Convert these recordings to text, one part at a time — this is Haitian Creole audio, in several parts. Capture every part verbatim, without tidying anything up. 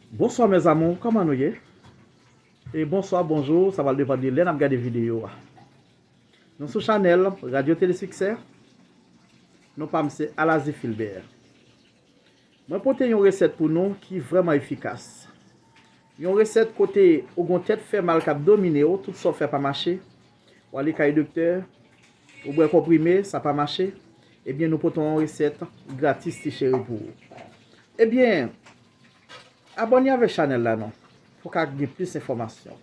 Bonsoir mes amours, kòman nou ye? E bonswa, bonjou, sa pral depann de lè n ap gade videyo a. Nou sou chanèl Radyo Tele Siksè. Non pa m se Alazi Filbè. Mwen pote yon resèt pou nou ki vrèman efikas. Yon resèt kote ou gon tèt fè mal k ap domine w, tout sa w fè pa mache. W ale kay doktè, ou bwè konprime, sa pa mache. Ebyen, nou pote yon resèt gratis ti cheri pou ou. Ebyen, abòne avèk chanèl la non, pou w ka gen plis enfòmasyon.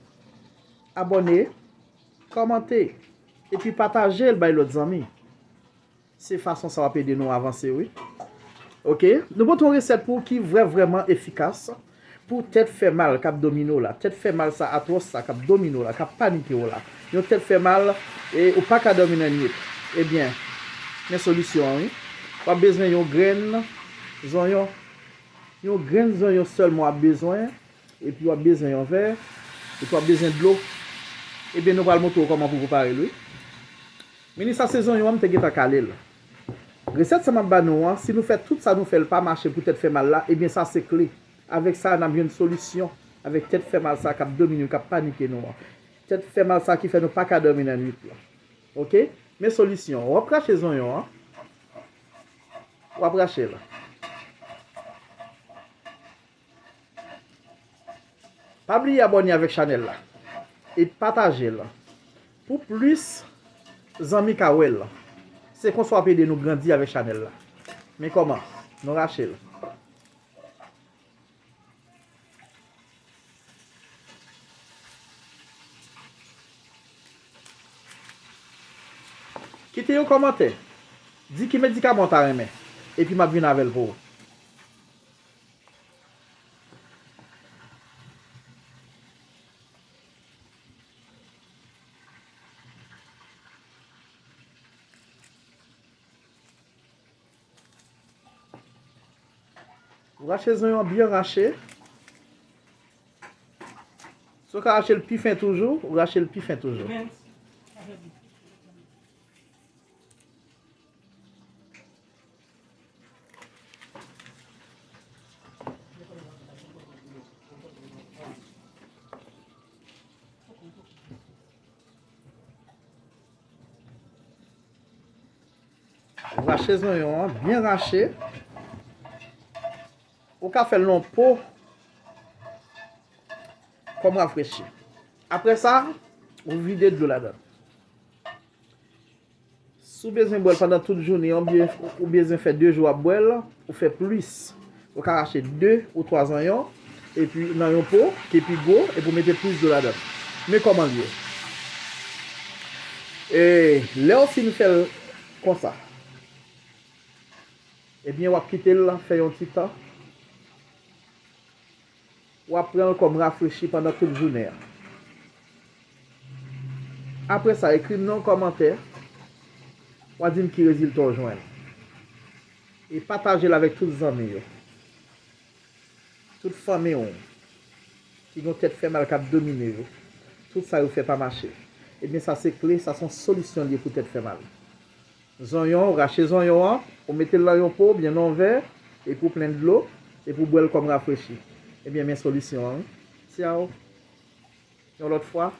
Abòne, kòmante, epi pataje l bay lòt zanmi. Se fason sa w ap ede nou avanse wi. Oke, nou pote yon resèt pou w ki vrè vrèman efikas pou tèt fè mal k ap domine w la. Tèt fè mal sa, atwòs sa k ap domine w la, k ap panike w la. Yon tèt fè mal e ou pa ka dòmi nan nwit. Ebyen, men solisyon an wi. W ap bezwen yon grenn zonyon. Yon grenn zonyon sèlman w ap bezwen. Epi w ap bezwen yon vè. Epi w ap bezwen dlo. Ebyen, nou pral montre w kòman pou prepare l wi. Meni sa se zonyon an, m te gentan kale l. Resèt sa m ap ba nou an, si nou fè tout sa nou fè l pa mache pou tèt fè mal la, ebyen sa se kle. Avèk sa, n ap jwenn solisyon avèk tèt fè mal sa k ap domine nou, k ap panike nou an. Tèt fè mal sa ki fè nou pa ka dòmi nan nwit la. Oke? Men solisyon an. W ap rache zonyon an. W ap rache l. Pa bliye abòne avèk chanèl la e pataje l pou plis zanmi ka wè l. Se konsa w ap ede nou grandi avèk chanèl la. Men kòman? Nou rache l. Kite yon kòmantè. Di ki medikaman w ta renmen. Epi m ap vin avè l pou ou. Ou rache zonyon an byen rache. Si w ka rache l pi fen toujou, ou rache l pi fen toujou. Rache zonyon an, byen rache. Ou ka fè l nan po kòm rafrechi. Apre sa, ou vide dlo ladan l. Si w bezwen bwè l pandan tout jounen an, oubyen ou bezwen fè de jou w ap bwè l, ou fè plis. Ou ka rache de ou twa zonyon, epi nan yon po ki pi gwo, epi w mete plis dlo ladan l. Men kòman l ye. E lè w fin fè l konsa, ebyen, w ap kite l fè yon ti tan. W ap pran l kòm rafrechi pandan tout jounen an. Apre sa, ekri m nan yon kòmantè, w a di m ki rezilta w jwenn. E pataje l avèk tout zanmi yo, tout fanmi w ki gen tèt fè mal k ap domine yo. Tout sa yo fè pa mache. Ebyen, sa se kle, sa se yon solisyon l ye pou tèt fè mal. Zonyon, ou rache zonyon an, ou mete l nan yon po oubyen nan yon vè, epi w plen dlo, epi w bwè l kòm rafrechi. Ebyen, men solisyon an wi. Tchaw. Yon lòt fwa,